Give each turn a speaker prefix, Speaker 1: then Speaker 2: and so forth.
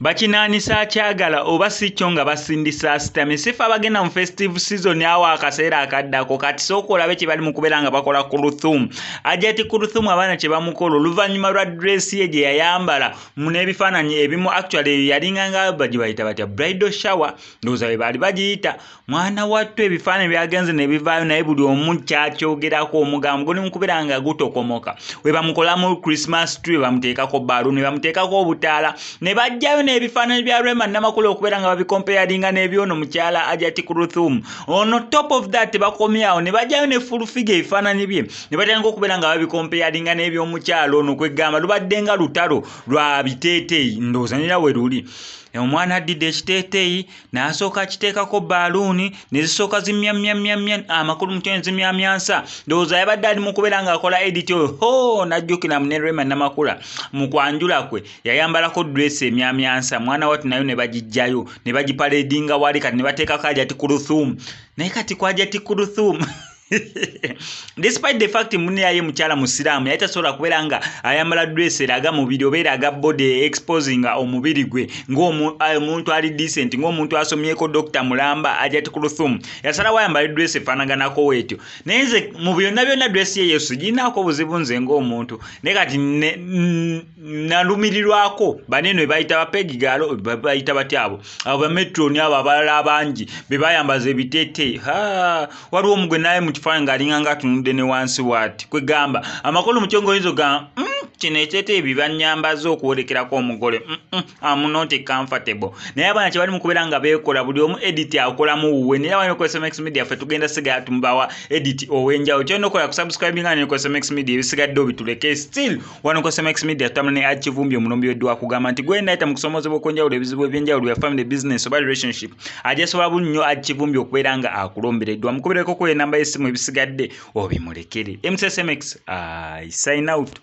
Speaker 1: Bakinaanisa akyagala oba si kyo nga basindisa asitamye. Si ffe abagenda mu festive season awo akaseera akaddako. Kati sooka olabe kye bali mu kubeera nga bakola Kuluthum. Hajati Kuluthum abaana kye bamukola oluvannyuma lwa dress ye gye yayambala mu n'ebifaananyi ebimu, actually yalinga nga gye bayita batya, bridal shower, ndowooza bwe baali bagiyita. Mwana wattu ebifaananyi byagenze ne bivaayo, naye buli omu kyakyogerako, omugambo guli mu kubeera nga gutokomoka. We bamukolamu Christmas tree, bamuteekako balloon, bamuteekako obutaala, ne bajjayo n'ebifaananyi bya Rema Namakula okubeera nga babicomparinga n'ebyono mukyala Hajati Kuluthum. On top of that, tebakomyawo, ne bajjayo ne full figure, ebifaananyi bye ne batandika okubeera nga babicomparinga n'ebyomukyalo ono. Kwegamba lubadde nga lutalo lwa biteeteeyi, ndowooza nira we luli. Omwana addidde ekiteeteeyi n'asooka akiteekako balloon ne zisooka zimyamyamyamya, amakulu mutyo ne zimyamyansa. Ndowooza yabadde ali mu kubeera ng'akola edit oyo, ho n'ajjukira ne Rema Namakula mu kwanjula kwe yayambalako dress emyamyansa. Mwana wattu nayo ne bagiggyayo ne bagiparadinga wali. Kati ne bateekako Hajati Kuluthum. Naye kati ku Hajati Kuluthum, despite the fact munne yaye mukyala musiraamu, yali tasobola kubeera nga ayambala dress eraga mubiri oba eraga body, exposing omubiri gwe ng'omuntu ali decent, ng'omuntu asomyeko Dr. Mulamba. Hajati Kuluthum yasalawo ayambala dress efaanaganako weetyo. Naye nze mu byonna byonna dress ye yesu girinaako obuzibu nze ng'omuntu. Naye kati nalumirirwako banene be bayita bapegigalo, bayita batya abo, abo bamatron, abo abalala abangi be bayambaza ebiteeteeyi. Waliwo omugwe naye mu kifaananyi ng'alinga nga atunudde ne wansi waati. Kwegamba amakulu mu kyongo oyinza ogamba, kino ekiteeteeyi bibanyambaza okuwerekerako omugole, am not comfortable." Naye abaana kye bali mu kubeera nga beekola, buli omu edit akolamu wuwe. Naye abali ku SMX Media, ffe tugenda sigala tumubawa edit ow'enjawulo. Kyolina okukola kusubscribinga ne ku SMX Media, ebisigadde obituleke. Still wano ku SMX Media tutambula ne Akivumbi, omulombi weddwa kugamba nti gwenda ayita mu kusomoozebwa okw'enjawulo, ebizibu ebyenjawulo bya family, business oba relationship, ajasobola bunnyo Akivumbi okubeera nga akulombereddwa. Mukubireko ku enamba y'essimu, ebisigadde obimulekere. MCSMX, I sign out.